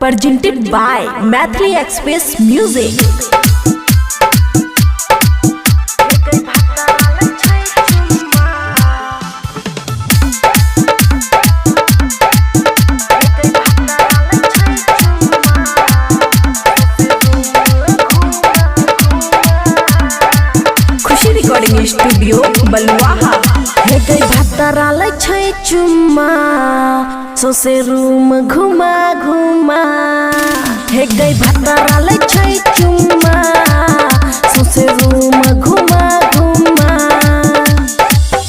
Presented by Maithili Express Music. Khushi recording studio Baluaha. हे गई भतरा लै छै चुम्मा, सौसे रूम घुमा घुमा। हे गई भतरा लै छै चुम्मा, सौसे रूम घुमा घुमा।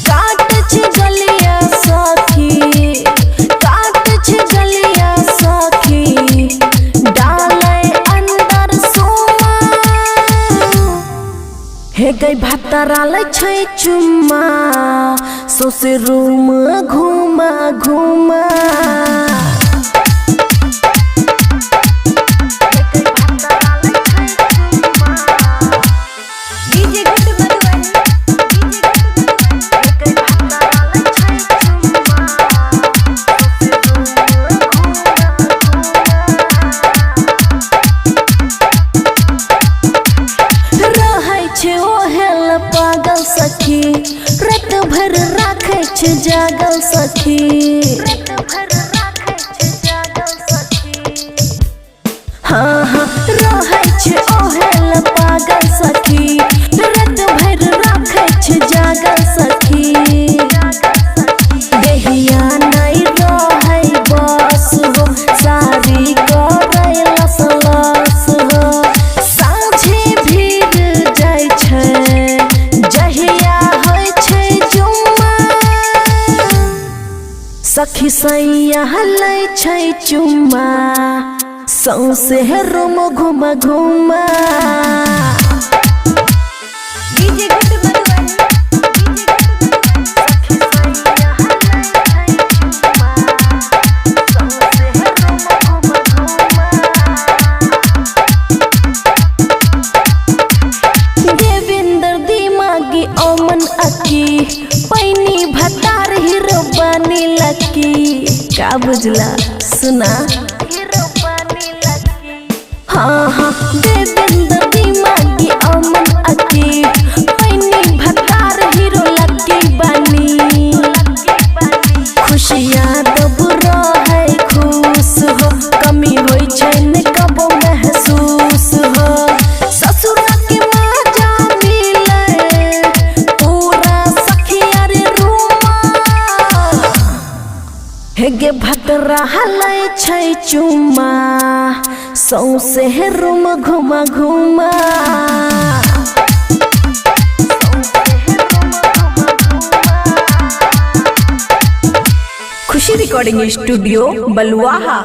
काट छै गलिया सखी, काट छै गलिया सखी, डालै अंदर सोमा। हे गई भतरा लै छै चुम्मा, सौसे रूम घुमा घुमा। DJ Guddu Madhubani. रहै छै ओहेल पागल सखी, रात भर राखै छै जागल सखी। हाँ हाँ, रहै छै ओहेल पागल सखी, रात भर राखै छै जागल सखी। देहिया नै रहै बस हो, सारी करै लस लस हो। साँझे भीड़ जाइ छै जहिया होइ छै जुम्मा। सखी सैया लै छै चुम्मा, सौंसे रूम घुमा घुमा। DJ Guddu Madhubani. Devendra दिमागी अमन अकी, पैनी भतार हीरो बनी लकी। का बुझला सुना? हाँ हाँ, देवेंद्र दिमागी अमन अकी, पैनी भतार हीरो लकी बनी। खुशियाँ दब रहै खुश हो, कमी होइ छै ने कबो महसूस हो। ससुरा के मजा मिले पूरा सखिया रे रूमा। हे गे भतरा लै छै चुम्मा, सौंसे रूम घुमा घुमा। खुशी रिकॉर्डिंग स्टूडियो बलुआहा।